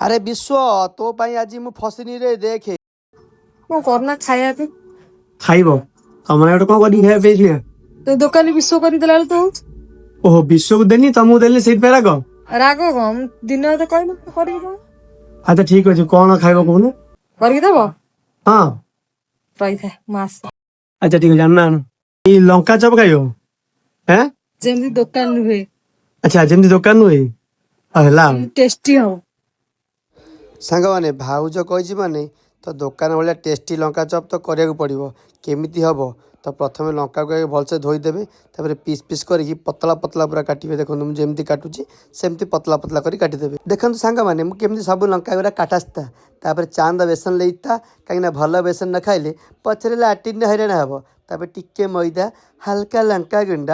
ଆରେ ବିଶ୍ୱ, ତୋ ପାଇଁ ଆଜି ମୁଁ ଫସିନି ରେ, ଦେଖେ। କଣ କରୁନା ଖାଇବା ପାଇଁ? ଖାଇବ? ତମର ଗୋଟେ କଣ କରିକି ଖାଇବା ପାଇଁ ଯିବା? ତ ଦୋକାନୀ ବିଶ୍ୱ କରିଦେଲା ବେଳେ ତୁ ଓହୋ, ବିଶ୍ୱକୁ ଦେନି, ତମକୁ ଦେଲି, ସେଇଥିପାଇଁ ରାଗ? ରାଗ କଣ? ମୁଁ ଦିନ ରାତି କହିଲି କରିକି ଦବ। ଆଚ୍ଛା, ଠିକ ଅଛି। କଣ ଖାଇବ କହୁନ? କରିକି ଦବ? ହଁ। ରହିଥା, ମୁଁ ଆସେ। ଆଚ୍ଛା, ଠିକ ଅଛି, ଆଣୁନ ଆଣ। ଏଇ ଲଙ୍କା ଚପ ଖାଇବ ହେଁ? ଯେମିତି ଦୋକାନ ହୁଏ। ଆଚ୍ଛା, ଯେମିତି ଦୋକାନ ହୁଏ। ଆଉ ହେଲା ଆଉ। ଟେଷ୍ଟି ହବ। ସାଙ୍ଗମାନେ, ଭାଉଜ କହିଛି ମାନେ ତ ଦୋକାନ ଭଳିଆ ଟେଷ୍ଟି ଲଙ୍କା ଚପ୍ ତ କରିବାକୁ ପଡ଼ିବ। କେମିତି ହେବ? ତ ପ୍ରଥମେ ଲଙ୍କାକୁ ଆଗେ ଭଲସେ ଧୋଇଦେବେ। ତାପରେ ପିସ୍ ପିସ୍ କରିକି ପତଳା ପତଳା ପୁରା କାଟିବେ। ଦେଖନ୍ତୁ, ମୁଁ ଯେମିତି କାଟୁଛି ସେମିତି ପତଳା ପତଳା କରି କାଟିଦେବେ। ଦେଖନ୍ତୁ ସାଙ୍ଗମାନେ, ମୁଁ କେମିତି ସବୁ ଲଙ୍କା ଗୁଡ଼ା କାଟାସ୍ତା। ତାପରେ ଚାନ୍ଦ ବେସନ ନେଇତା, କାହିଁକିନା ଭଲ ବେସନ ନ ଖାଇଲେ ପଛରେ ଲାଟିନ୍ରେ ହଇରାଣ ହେବ। ତାପରେ ଟିକେ ମଇଦା, ହାଲକା ଲଙ୍କା ଗୁଣ୍ଡ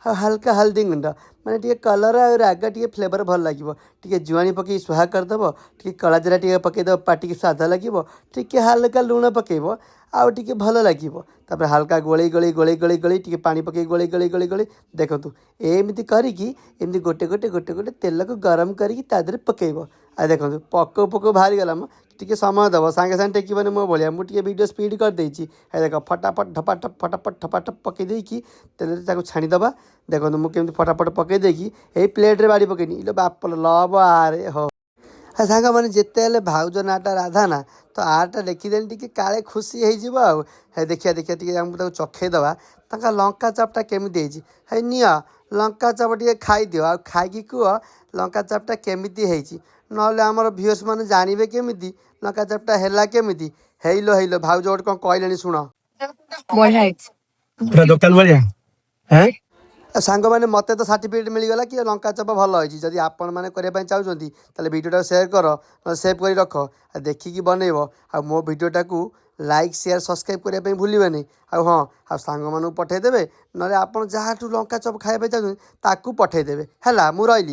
ଆଉ ହାଲକା ହଳଦୀ ଗୁଣ୍ଡ, ମାନେ ଟିକେ କଲର୍ ଆଉ ରାଗ ଟିକେ ଫ୍ଲେଭର୍ ଭଲ ଲାଗିବ। ଟିକେ ଜୁଆଣି ପକେଇ ସୁହା କରିଦେବ। ଟିକେ କଳା ଜିରା ଟିକେ ପକେଇଦେବ, ପାଟିକି ସ୍ୱାଦ ଲାଗିବ। ଟିକେ ହାଲକା ଲୁଣ ପକେଇବ, ଆଉ ଟିକେ ଭଲ ଲାଗିବ। ତାପରେ ହାଲକା ଗୋଳେଇ ଗୋଳେଇ ଗୋଳେଇ ଗୋଳେଇ ଗୋଳେଇ, ଟିକେ ପାଣି ପକେଇ ଗୋଳେଇ ଗୋଳେଇ ଗୋଳେଇ ଗୋଳେଇ, ଦେଖନ୍ତୁ ଏମିତି କରିକି ଏମିତି ଗୋଟେ ଗୋଟେ ଗୋଟେ ଗୋଟେ ତେଲକୁ ଗରମ କରିକି ତା ଦେହରେ ପକେଇବ। ଆଉ ଦେଖନ୍ତୁ, ପକଉ ପକଉ ବାହାରିଗଲା ମ। ଟିକେ ସମୟ ଦେବ, ସାଙ୍ଗେ ସାଙ୍ଗେ ଟେକିବନି ମୋ ଭଳିଆ। ମୁଁ ଟିକେ ଭିଡ଼ିଓ ସ୍ପିଡ଼ କରିଦେଇଛି। ଏ ଦେଖ, ଫଟାଫଟ ଢପାଠପ ଫଟାଫଟ ଠପାଠପ ପକେଇ ଦେଇକି ତେଲରେ ତାକୁ ଛାଣିଦେବା। ଦେଖନ୍ତୁ, ମୁଁ କେମିତି ଫଟାଫଟ ପକେଇ ଦେଇକି ଏଇ ପ୍ଲେଟ୍ରେ ବାଡ଼ି ପକେଇନି। ଇଲୋ ବାପ ଲବ, ଆରେ ହୋ। ଆଉ ସାଙ୍ଗମାନେ, ଯେତେ ହେଲେ ଭାଉଜ ନାଁଟା ରାଧା ନା, ତ ଆରଟା ଲେଖିଦେଲି ଟିକେ, କାଳେ ଖୁସି ହେଇଯିବ। ଆଉ ହେ ଦେଖିବା ଦେଖିବା, ଟିକେ ଆମକୁ ତାକୁ ଚଖେଇ ଦେବା ତାଙ୍କ ଲଙ୍କା ଚପଟା କେମିତି ହେଇଛି। ହେ ନିଅ, ଲଙ୍କା ଚପ ଟିକେ ଖାଇଦିଅ ଆଉ ଖାଇକି କୁହ ଲଙ୍କା ଚପଟା କେମିତି ହେଇଛି। ନହେଲେ ଆମର ଭିଉଅର୍ସ ମାନେ ଜାଣିବେ କେମିତି ଲଙ୍କା ଚପଟା ହେଲା କେମିତି। ହେଇଲୋ ହେଇଲୋ, ଭାଉଜ ଗୋଟେ କ'ଣ କହିଲେଣି, ଶୁଣ। ବଢିଆ ହେଇଛି। ପୁରା ଦୋକାନ ଭଳିଆ ହେଁ? ଆଉ ସାଙ୍ଗମାନେ, ମୋତେ ତ ସାର୍ଟିଫିକେଟ୍ ମିଳିଗଲା କି ଲଙ୍କା ଚପ ଭଲ ହେଇଛି। ଯଦି ଆପଣମାନେ କରିବା ପାଇଁ ଚାହୁଁଛନ୍ତି, ତାହେଲେ ଭିଡ଼ିଓଟାକୁ ସେୟାର କର, ନହେଲେ ସେଭ୍ କରି ରଖ ଆଉ ଦେଖିକି ବନେଇବ। ଆଉ ମୋ ଭିଡ଼ିଓଟାକୁ ଲାଇକ୍, ସେୟାର, ସବସ୍କ୍ରାଇବ୍ କରିବା ପାଇଁ ଭୁଲିବେନି। ଆଉ ହଁ, ଆଉ ସାଙ୍ଗମାନଙ୍କୁ ପଠାଇଦେବେ, ନହେଲେ ଆପଣ ଯାହାଠୁ ଲଙ୍କା ଚପ ଖାଇବା ପାଇଁ ଚାହୁଁଛନ୍ତି ତାକୁ ପଠାଇଦେବେ। ହେଲା, ମୁଁ ରହିଲି।